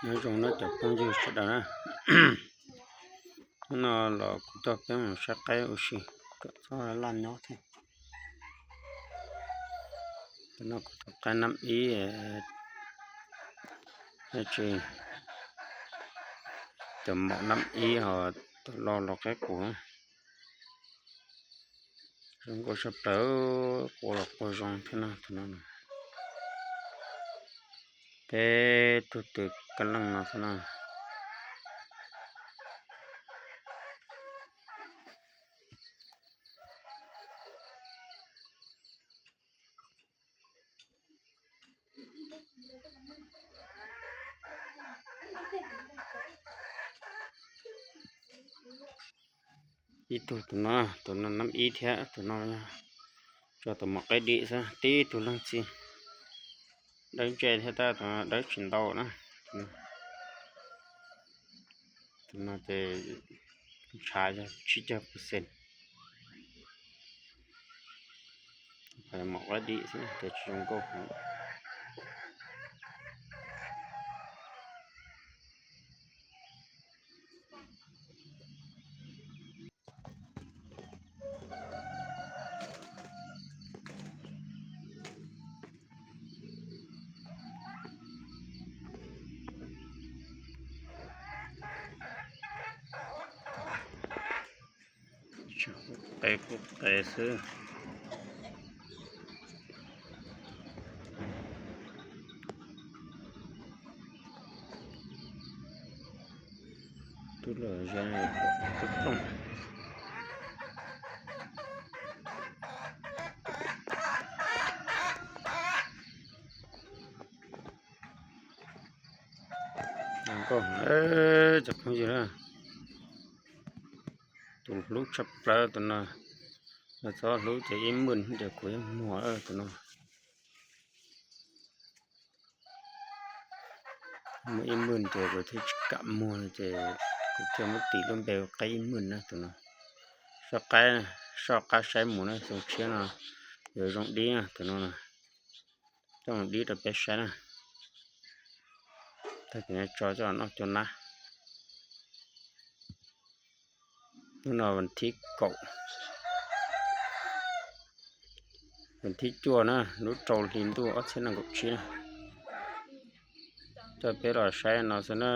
Nyob zoo nawb cov phooj ywg sawv daws na. Hnub no los kuv coj peb mus saib qaib ua si kom txhob laj nyob thiab. Tam no kuv tus qaib nab ib, nab tsi, cov maum nab ib ho cov lo los qaib qus na. Zoo nkauj tshaj plaws, qua los qua zoo thiab no tus no. Peb tug tw kab leej no xwb na. Ib tug tus no, tus no nab ib thiab tus no tso tus maum qaib dim xwb, tib tug leej txiv. Dawb ntse thiab tab tus no dawb tsis ntau na. Tus no ces ntshav yog tsib caug percent. Maum qaib dim xwb ces tsis zoo nkauj. Qe qub qe xwb. Tub los ze tub plooj. Nkauj heev cov phooj ywg na. Tus hlub tshaj plaws tus no, yog txhob hlub ces ib hmos ces kuv yuav muag tus no. Muaj ib hmos ces kuv thiaj tsis kam muag ces kuv thiaj muab tis lub npe ua qaib ib hmos na tus no. Soj qab, soj qab saib mus na, xyoo tshiab no yuav zoo dib na tus no. Coj mus dib rau peb saib na. Tag kis no tso coj noj cov nab. Hnub no vas thib kaum, vas thib cuaj na, lub rau hli ntuj ob txhiab nees nkaum tsib na. Coj peb los saib no xwb na.